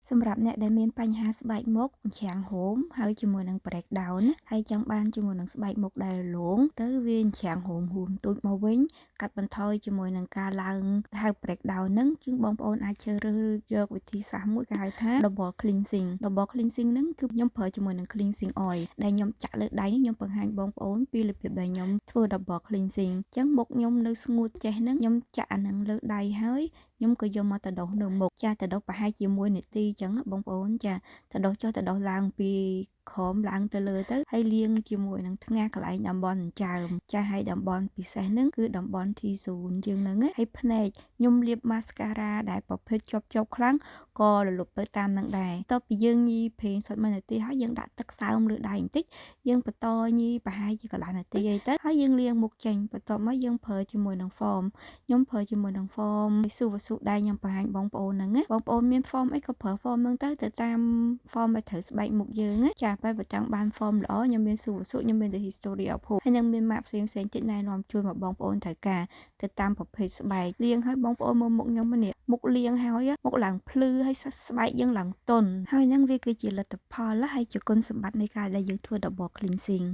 សម្រាប់អ្នកដែលមានបញ្ហាស្បែកមុខច្រាំងរោមហើយជាមួយនឹង breakdown ហើយចង់បានជាមួយនឹងស្បែកមុខដែលរលោងទៅវាច្រាំងរោមរួមទូចមកវិញកាត់បន្ថយជាមួយនឹងការឡើងហៅ breakdown ហ្នឹងជាងបងប្អូនអាចជ្រើសរើសយកវិធីសាស្ត្រមួយគេហៅថា double cleansing។ Double cleansing ហ្នឹងគឺខ្ញុំប្រើជាមួយនឹង cleansing oil ដែលខ្ញុំចាក់លើដៃនេះខ្ញុំបង្ហាញបងប្អូនពីរបៀបដែលខ្ញុំធ្វើ double cleansing។ អញ្ចឹងមុខខ្ញុំនៅស្ងួតចេះហ្នឹងខ្ញុំចាក់អាហ្នឹងលើដៃហើយខ្ញុំក៏យកមកទៅដុសនៅមុខចាទៅដុសប្រហែលជា1នាទីអញ្ចឹងបងប្អូនចាទៅដុសចុះទៅដុសឡើងពីក្រោមឡើងទៅលើទៅហើយលាងជាមួយនឹងថ្ងាសកន្លែងតំបន់ចិញ្ចើមចាហើយតំបន់ពិសេសហ្នឹងគឺតំបន់ T0 ជាងហ្នឹងហើយភ្នែកខ្ញុំលាប mascara ដែលប្រភេទជាប់ជាប់ខ្លាំងក៏រលុបទៅតាមនឹងដែរតទៅពីយើងញីប្រេងសុទ្ធ1នាទីហើយយើងដាក់ទឹកសើមលើដៃបន្តិចយើងបន្តញីប្រហែលជាកន្លះនាទីអីទៅហើយយើងលាងមុខចេញបន្ទាប់មកយើងប្រើជាមួយនឹង foam ខ្ញុំប្រើជាមួយនឹង foam Sulwhasoo ដែលខ្ញុំបង្ហាញបងប្អូនហ្នឹងណាបងប្អូនមាន foam អីក៏ប្រើ foam ហ្នឹងទៅទៅតាម foam ឲ្យត្រូវស្បែកមុខយើងណាចាបែបបើចង់បាន foam ល្អខ្ញុំមាន Sulwhasoo ខ្ញុំមាន The History of Whoo ហើយនឹងមានម៉ាកផ្សេងផ្សេងទៀតណែនាំជួយមកបងប្អូនត្រូវការទៅតាមប្រភេទស្បែកលាងឲ្យបងប្អូនមើលមុខខ្ញុំនេះមុខលាងហើយមុខឡើងភ្លឺហើយស្បែកយើងឡើងទន់ហើយហ្នឹងវាគឺជាលទ្ធផលហើយជាគុណសម្បត្តិនៃការដែលយើងធ្វើ double cleansing។